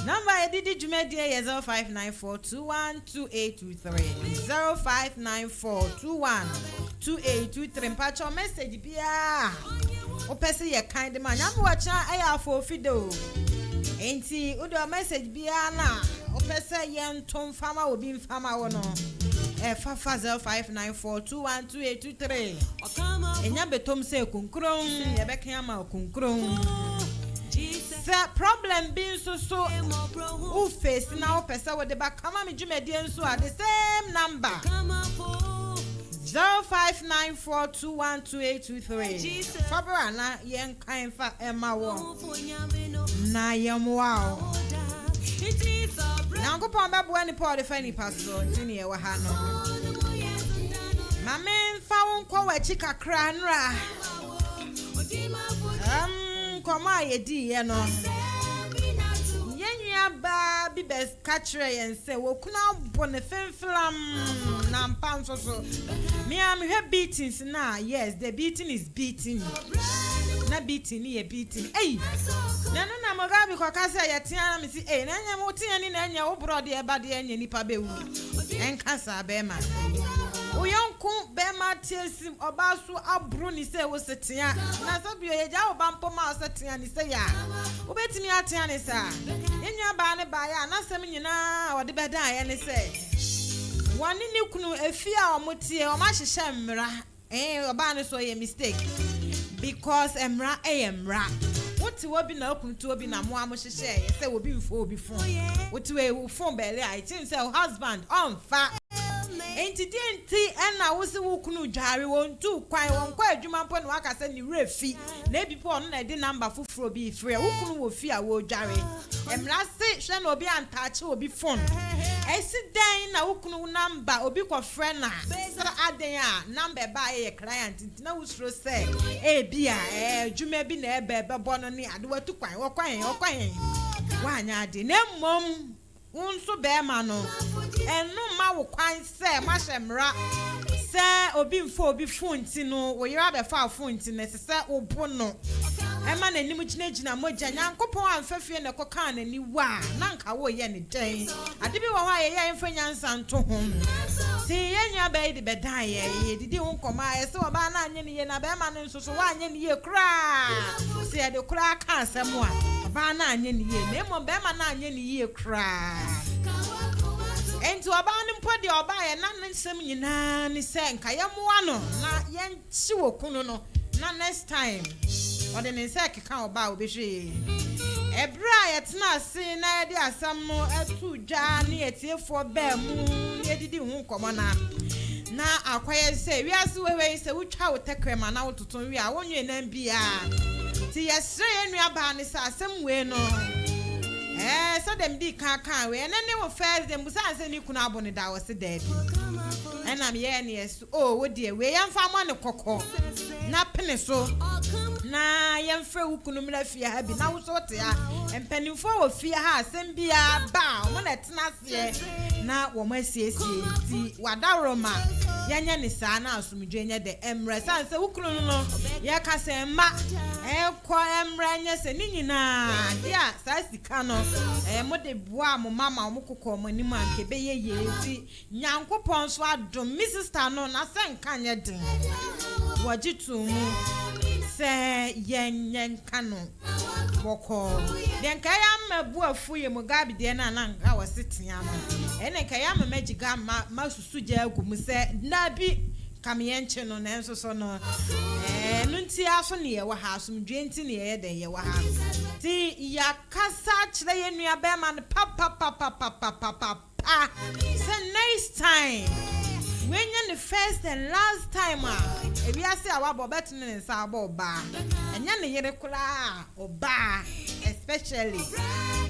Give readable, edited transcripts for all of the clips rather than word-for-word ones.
Number a yɛde di dwumadie yɛ 0594212823, 0594212823. Mpakyɛw, message biara wopɛ sɛ yɛkan de ma Nyame wɔkyena, ɛyɛ afɔɔfi de o, nti wode message biara na wopɛ sɛ yɛnto mfama obi mfama wo no, ɛfafa 0594212823. Ɛnya bɛtɔm sɛ kunkuron yɛbɛka ama kunkuron. Sɛ problem bi nso so wo face na wopɛ sɛ wode ba kama me dwumadie nso a, the same number, 0594212823, fabra na yɛnkan fa ɛma wɔ na yɛmmoa wo. Nyankopɔn bɛboa nipa a ɔde fa nipa so nti ne yɛwɔ ha no. Ma memfa wo nkɔ w'akyi kakra. Nnora nkɔmmɔ a yɛdiiɛ no, yɛn nua baa bi bɛka kyerɛ yɛn sɛ wɔkunu abɔ ne femflam na mpa nso so mea mehwɛ beatings na yes, the beating is beating, na beating ne yɛ beating. Ei, na ɛno na Mugabe kɔka sɛ yɛtea na mesi ei, na ɛnyɛ wotea ni na ɛnyɛ wo borɔ deɛ ɛba deɛ ɛnyɛ nipa bɛwu. Ɛnka saa bɛrima wo yɔnko bɛrima tie si ɔbaa so aboro ne sɛ wo se tea na sɛ bio yɛgya wo ba mpo ma wo sɛ tea ne sɛ yɛ a, wobɛtumi atea ne saa. Yɛn nua baa ne baeɛ a, n'asɛm nyinaa a ɔde bɛdaeɛ ne sɛ wɔne ne kunu efie a wɔn tie, wɔn ahyehyɛ mmara. Ɔbaa no so ɔyɛ mistake because mmara ɛyɛ mmara. Wote hɔ bi na okunu te hɔ bi na mo a mo hyehyɛ sɛ obi nfo obi phone. Wote hɔ wo phone bɛɛle a, it sɛ husband ɔnfa. Nti deɛ nti ɛna wosi wo kunu dware, wɔn tu kwan, wɔn kɔ adwuma mpo na waka sɛ ne werɛ fi na ebi po ɔno na ɛde number foforɔ bi frɛ wo kunu wɔ fi a wɔredware. Mmara se hwɛ na obi antaakye obi phone. Esi dɛn na wo kunu number obi kɔfrɛ na sɛ adan a number ɛbaa yɛ client, nti na wosuro sɛ ebi a adwuma bi na ɛbɛ ɛbɛbɔ no ne ade watu kwan wɔkɔ yɛn wɔkɔ yɛn wanyɛ ade. Na mmom wo nso bɛrima no, ɛno ma wo kwan sɛ moahyɛ mmara sɛ obi mfa obi phone, nti no wo yere abɛfa wo phone, nti no ɛsɛ sɛ wobo no ɛma n'anim gyinagyina mogya. Nyankopɔn amfa fie na ɛkɔkaa n'ani wa a, na nka woyɛ ne dɛn? Ade bi wɔ hɔ a yɛyɛ yɛmfa nyansa nto ho. Nti yɛn nua bɛyi de bɛdan yɛ, yɛdidi ho nkɔmmɔ a yɛsɛ ɔbaa no anyɛ ne yie na bɛrima no nso so woanyɛ ne yie koraa. Sɛ yɛde koraa ka asɛm a, ɔbaa no anyɛ ne yie na mmom bɛrima no anyɛ ne yie koraa. Nti ɔbaa no mpo deɛ, ɔbaa yɛ na ne nsɛm nyinaa ne sɛ nka yɛmmoa no na yɛnkyi wɔ kunu no na next time ɔde ne nsa ɛkeka ɔbaa a obɛhwɛ yie. Ɛberɛ a yɛtena ase na yɛde asɛm no ɛto dwa ne yɛtiefoɔ baa mu ne yɛdidi ho nkɔmmɔ na akɔyɛ sɛ wiase wɛwɛ yi sɛ wotwa wo tɛkrɛma na wototo wie a, wonwie nam biara. Nti yɛsrɛ yɛn nua ne sɛ asɛm wei no sɛdeɛ mede kan kan wei, ɛnɛ ne wo first day mbusa sɛ ne kunu abɔ ne da, wɔ se daabi. Ɛna meyɛɛ ne yɛ so o, wo deɛ wei yɛmfa mmɔ ne kɔkɔ na pene so na yɛmfrɛ wo kunu mmra fie ha bi na wo so te ha. Mpanimfoɔ wɔ fie ha, asɛm biara ba a, wɔn na ɛtena aseɛ na wɔn asiesie. Nti wadaworo ma yɛnyɛ ne saa na asomdwe nyɛ dɛ mmerɛ san sɛ wo kunu no yɛka sɛ mma ɛkɔ mmerɛ nyɛ sɛ ne nyinaa adeɛ a saa sika no mo de boa mo mama mo kokɔ mo anim a, nka ɛbɛyɛ yie. Nti Nyankopɔn nso adom me sister no na sɛ nka nyɛ den, wɔgye to mu sɛ yɛnyɛ nka no bɔkɔɔ deɛ nka ɛyɛ ama bu afu yɛ Mugabe deɛ no a, na nka wɔse tea no ɛne nka ɛyɛ ama magyiga ma masusu gya agu mu sɛ daabi ka me yɛnkye no. Nanso so no ɛno nti aso ne yɛwɔ ha, asomdwe nti ne yɛyɛ dɛn yɛwɔ ha. Nti yɛakasa kyerɛ yɛn nua bɛrima no papapapapapapa sɛ next time wenye ne first and last time a ewiase a wabɔ ɔbɛtene ne nsa abɔ ɔbaa, ɛnyɛ ne yere koraa, ɔbaa especially.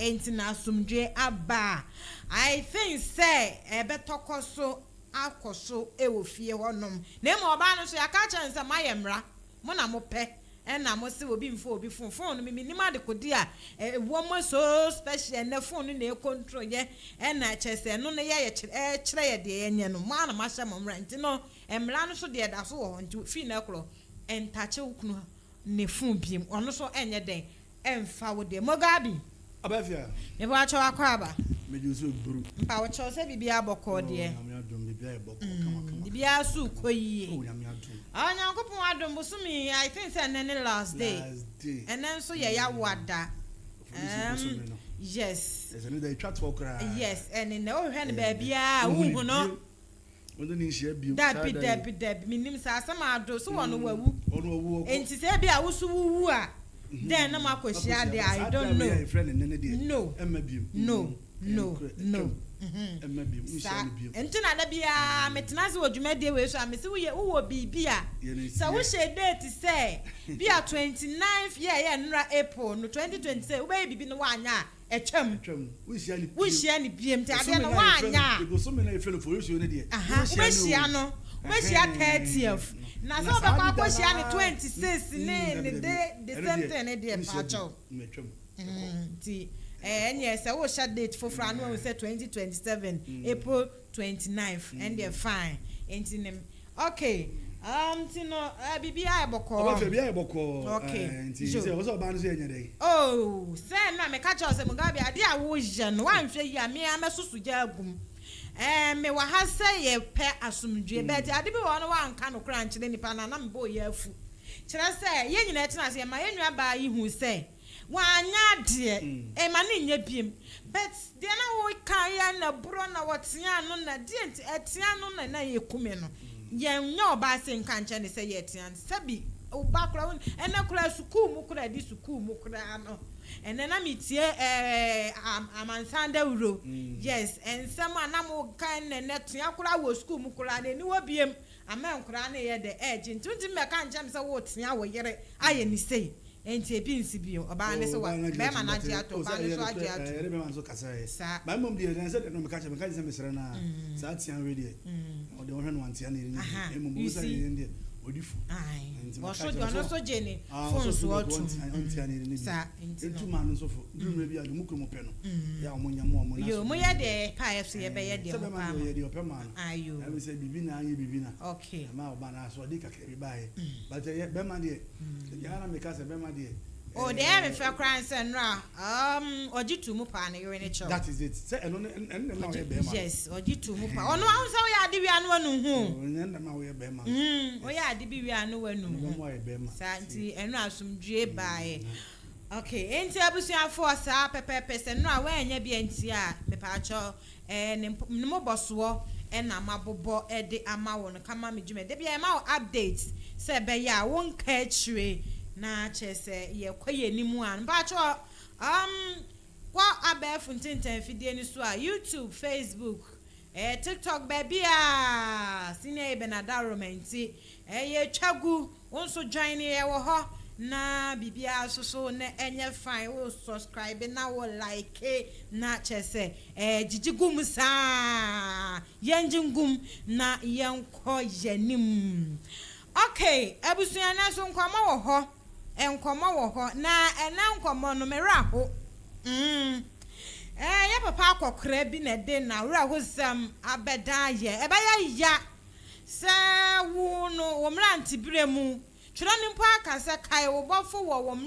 Nti na asomdwe aba. I think sɛ ɛbɛtɔkɔ so akɔ so wɔ fie hɔnom. Na mmom ɔbaa no nso, yɛaka kyerɛ no sɛ moayɛ mmara, mo na mopɛ ɛna mo se obi mfa obi phone. Phone no menim adekode a ɛwɔ mo so special. Ɛnɛ phone no na ɛcontrol yɛ, ɛna kyerɛ sɛ ɛno no yɛ ɛkyerɛ yɛ deɛ yɛnyɛ no. Mo ara na moahyɛ mo mmara, nti no mmara no so deɛ ɛda so wɔ hɔ. Nti fii na ɛkorɔ ɛntakye wo kunu ne phone biem, ɔno so ɛnyɛ dɛn ɛmfa wo deɛ. Mugabe. Abafia. Mebɔ akyɛw akɔ aba. Megye so buru. Mpa wo kyɛw sɛ biribiara bɔkɔɔ deɛ. Oh, Nyame adom, biribiara yɛ bɔkɔɔ kama kama. Biribiara so kɔ yie. Oh, Nyame adom. Ah, Nyankopɔn adom, bosome, I think sɛ ɛnɛ ne last day. Last day. Ɛnɛ nso yɛ Yawoada. Bosome no. Yes. Ɛsɛ ne da etwa toɔ koraa. Yes, ɛne nɛ wohwɛ no baabiara wohu no. Wɔn ne nhyia bio. Dabi dabi dabi, menim sɛ asɛm ado so wɔ no wawu. Ɔno wawu ɔkɔ. Enti sɛ ebi a woso wuwu a, then na mo akɔhyia de, I don't know. No. Ɛmma bio. No. No. No. Ɛmma bio. Saa nti na da biara metena ase wɔ dwumadie wei so a, mesi woyɛ wowɔ biribi a sɛ wohyɛ date sɛ bi a 29th yɛ nnora April no 2026 wobɛyɛ biribi no woanyɛ a, ɛtwam. Wonhyia ne biem, nti adeɛ no woanyɛ a wobɛhyia no, wobɛhyia 30th, na sɛ wobɛkɔ akɔhyia ne 26 ne de the same thing ne deɛ, paakyɛw. Nti ɛnyɛ sɛ wohyɛ date foforɔ ano ahu sɛ 2027 April 29th, ɛndeɛ fine. Nti ne okay, nti no biribiara yɛ bɔkɔɔ. Ɔbɛfɛ, biribiara yɛ bɔkɔɔ. Okay. Nti sɛ ɔsɛ ɔbaa no so yɛ nyɛ dɛ. Oh, sɛ na meka kyerɛ sɛ Mugabe, adeɛ a woyɛ no, woanhwɛ yi a, mea mɛsoso gya agum. Mewɔ ha sɛ yɛpɛ asomdwe, bɛti ade bi wɔ hɔ no, woanka no koraa nkyerɛ nipa no a, na mebɔ yɛ afu kyerɛ sɛ yɛn nyinaa tena ase yɛma yɛn nua baa yi hu sɛ wanya adeɛ ɛma ne nyɛ biem, but deɛ na woka yɛ na borɔ na wɔtea no na deɛ nti ɛtea no na yɛkume no, yɛn nyɛ ɔbaa sɛ nka nkyɛn ne sɛ yɛtea no. Sɛbi, ɔbaa koraa, ɛnɛ koraa sukuu mu koraa di sukuu mu koraa no, ɛnɛ na metie amansan dawuro. Yes, nsɛm a na mo ka ɛnɛ tea koraa wɔ sukuu mu koraa na eniwɔ biem ama nkoraa no yɛ dɛ ɛɛgye. Nti ntumi mɛka nkyɛn sɛ wɔtea wɔ yere ayɛ ne sei, nti ebi nsi bio. Ɔbaa ne so wa bɛrima n'agye ato, ɔbaa ne so agye ato. Ɛyɛ bɛrima nso kasa yɛ saa. Baa mmom deɛ, sɛ deɛ no meka kyerɛ, meka kyerɛ sɛ mesrɛ no a, saa tea wei deɛ, ɔde ɔhwɛ no wantea ne yere ne mmom ɔmo sɛ yɛn deɛ ɔdi fo. Wɔso deɛ ɔno nso gye ne phone so ɔtum. Ɔntea ne yere ne saa nti ntu no maa no nso fo duru mmerɛ bi a de mu kurom pɛ no yɛ a ɔmo nya mo ɔmo na. Yo, mo yɛ deɛ pa yɛ so, yɛbɛyɛ deɛ sɛ mo bɛrima pa deɛ mo ɔyɛ deɛ ɔpɛ maa no. Ayo. Ɛbi sɛ biribi na anyɛ biribi na ɛma ɔba na so ɔde kakra bi baayɛ, but ɛyɛ bɛrima deɛ yɛn na meka sɛ bɛrima deɛ. O deɛ ɛyɛ me fɛ koraa nsɛ nnora ɔgye tu mu paa ne yere ne kyɛw. That is it, sɛ ɛno ne ɛno na ɛma ɔyɛ bɛrima. Yes, ɔgye tu mu paa. Ɔno ahun sɛ woyɛ ade wia no wanu ho. Ɛno na ɛma ɔyɛ bɛrima. Woyɛ ade bi wia no wanu ɛno ho. bɛma ɔyɛ bɛrima. Saa nti ɛno asomdwie baeɛ. Okay, nti abusuafoɔ, saa pɛpɛɛpɛ sɛ nnora wɔanya bi nti a, mepaakyɛw, ne mobɔsoɔ ɛna mabobɔ ɛde ama wɔ no kama me dwuma de bia ɛma wo update sɛ ɛbɛyɛ a wonka akyire na kyerɛ sɛ yɛkɔ yɛ anim a, mpaakyɛw, kɔ abɛɛfo ntentan fidie no so a, YouTube, Facebook, TikTok, baabi a Senior Eben Adaroma nti ɛyɛ twa gu wo nso join yɛ wɔ hɔ na biribiara nso so na ɛnyɛ fine. Wo subscribe na wo like na kyerɛ sɛ gyigyi gu mu saa, yɛngye ngum na yɛnkɔ yɛnim. Okay, abusua no so nkɔmmɔ wɔ hɔ, nkɔmmɔ wɔ hɔ, na ɛnɛ nkɔmmɔ no mmerɛ aho yɛ papa akɔkora bi na ɛde na awerɛhosɛm abɛda yɛ. Ɛbɛyɛ ya sɛ wo no wo mmerantebere mu twerɛ no mpo aka sɛ kae wo bɔfo wɔ wo mmerɛ.